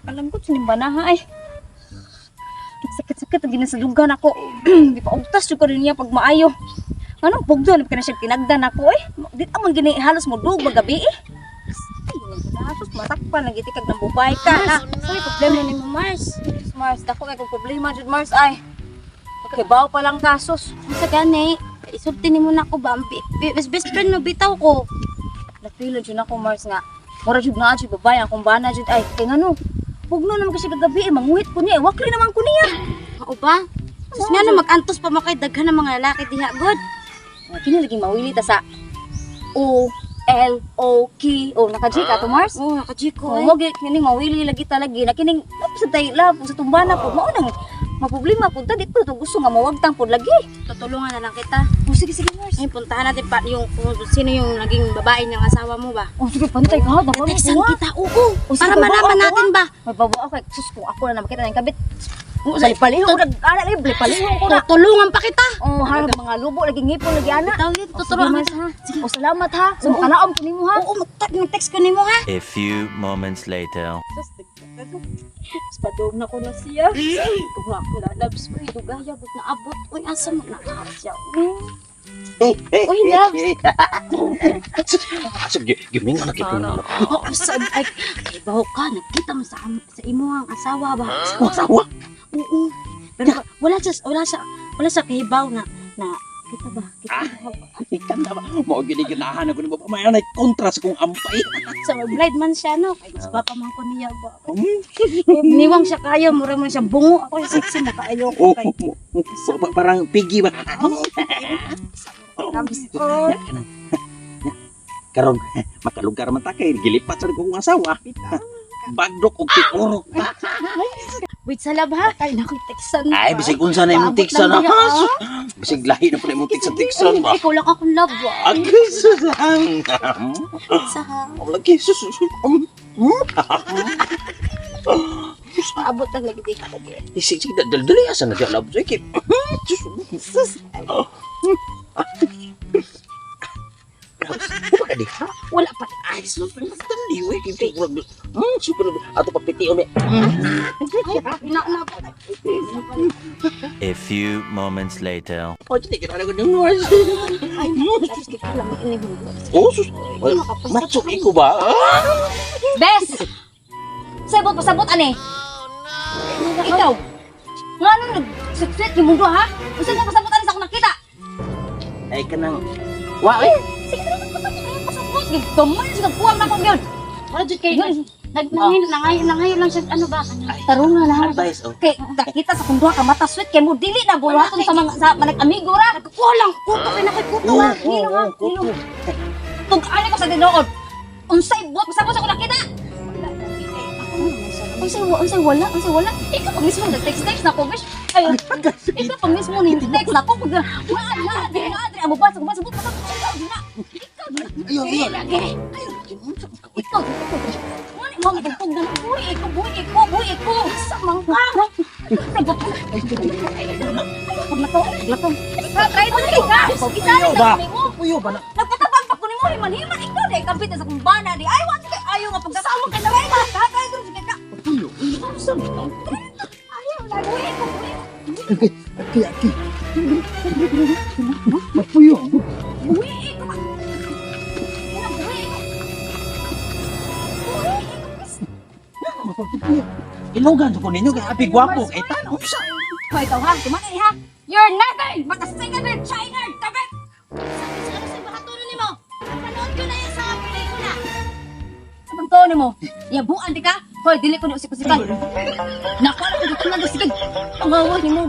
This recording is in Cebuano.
Alam ko sinimba na ha ay. Sakit-sakit ang ginasalugan ako. Di pa ugtas jud ko rin niya pag maayo. Anong pugdo na ka na siya tinagdan ako eh. Di amang gini halos mo dug magabi eh. Ay, nasus matakpan lagi ti kag nambubay ka na. Uy, problema ni mo, Mars. Mars, dako kay kong problema jud, Mars, ay. Okay, bawo pa lang kasos. Unsa gani? Isulti nimo na ako ba? Best best friend mo bitaw ko. Napilo jud ako, Mars, nga. Mura jud nga jud babae akong bana jud ay. Kay ngano? Pugno naman kasi kagabi eh, manguhit ko niya eh. Wakli naman ko niya. Mao ba? Sus nga no mag-antos pa mo kay daghan ng mga lalaki diha god. Kini lagi mawili ta sa O L O K O naka-G ka to, Mars. Oh, naka-G ko Oh, eh. mo kini mawili lagi ta lagi na kining sa tay love sa tumbana po mao nang maproblema pud ta, di po to gusto nga mawagtang pud lagi. Tutulungan na lang kita. Oh, sige sige, Mars. Ngayon, puntahan natin pa yung kung sino yung naging babae niyang asawa mo ba. Oh, sige, pantay ka ha. Dapat Textan mo kita, oo. Oh, sige, Para babaw malaman ako, natin ba. May bawa ako kay sus kung ako na makita ng kabit. Oh, sa paliho nag ana lagi paliho ko na. Tutulungan pa kita. Oh, harap mga lubo lagi ngipon lagi ana. Bitaw yun, Oh, tuturuan sige, Mars, kita. ha. Oh, salamat ha. So makalaom ko nimo ha. Oo, mag-text ko nimo ha. A few moments later. Padong na ko na siya. Kung ako na loves ko, Dugaya gud na abot. Uy, asa mo na siya? Uy, loves. Asa gimingon na kay na. Oh, asa ay kay baho ka nagkita mo sa imuhang asawa ba? Asawa. Oo. Pero wala siya kahibaw na na kita ba? Kita ba? Ikan na ba? Mao gini ganahan ako nimo pamayan ay kontra sa kong ampay. Sa blind man siya no. Kay mas papa man ko niya ba. Niwang siya kayo, mura man siya bungo ako sexy na kaayo ko Oh, kay. parang piggy ba? Loves ko. Karon makalugar man ta kay gilipat sa kong asawa. Bagdok og tikurok. Wait sa lab ha. Kay nakoy textan. Ay, bisag unsa na imong Paabot tiksan lang ha. diha, ah. Bisag lahi na pala imong tiksan-tiksan ba. Ikaw lang akong love ba. Agay sus. Sa ha. Lagi sus. Paabot lang lagi diha lagi. Sige, sige, dali, dali, asa na diya, love, sige. Sus. Wala ka di, ha? Wala pa. Ay, sus, dali, we, super, ato papiti, umi. Ina na po. A few moments later. Oh, hindi, kinala ko niyong Mars. Ay, loves kita lang ini. Oh, sus, matsok iko ba? Bes! Sabot pasabot ani. Ikaw. Nga nung nag-sweet yung mundo ha? Unsa mo pasabot ani sa akong nakita? Ay, kanang, wa, eh. Sige na pasabot ani pasabot. Gamay sa kuwang na kong yun. Wala jud kay nag nangay nangay lang siya ano ba? Tarong na lang. Advice, oh. Kay nakita sa kung duha ka mata sweet kay mo dili na buhaton sa mga sa manag amigo ra. Nagkuha lang kuto kay nakoy kuto ha. Nino ha, nino. Tug-ani ko sa tinuod. Unsay buot pasabot sa akong nakita? Unsay unsay wala, unsay wala. Ikaw pa mismo nag-text text na ko, bish. Ay, ikaw pa mismo ni text na ko pag wala na di na diri amo ba sa pasabot pasabot ikaw di na. Ikaw di na. Ayun, ayun. Lagi. Ikaw di ikaw. Wala mo magtugtog na buhi iko, buhi iko, buhi iko. Sa mangka. Sagot. Paglakaw, paglakaw. Sa try to ka. Isa Puyo ba? na mo. Puyo ba na? Nagpatabang pa ko nimo himan-himan ikaw di kapit sa kong bana di. Ay wa kay ayo nga pagkasama kay na ka. Tatay dun sige ka. Puyo. Ayaw la buhi ko buhi. Aki, aki. Mapuyo. Buhi ko. Ina buhi ko. Buhi ko. Ilogan ko ninyo, kay api gwapo. Kay tanong sa. Hoy, ikaw ha, tumangay ha. You're nothing but a single China, kabit. Sa ano sa makatulo nimo? Napanood ko na yan sa pelikula. Sa pagtuon nimo, yabuan di ka. Hoy, dili ko ni usik-usikan. Nakuha na ko dito nga sige. Pangawa nimo.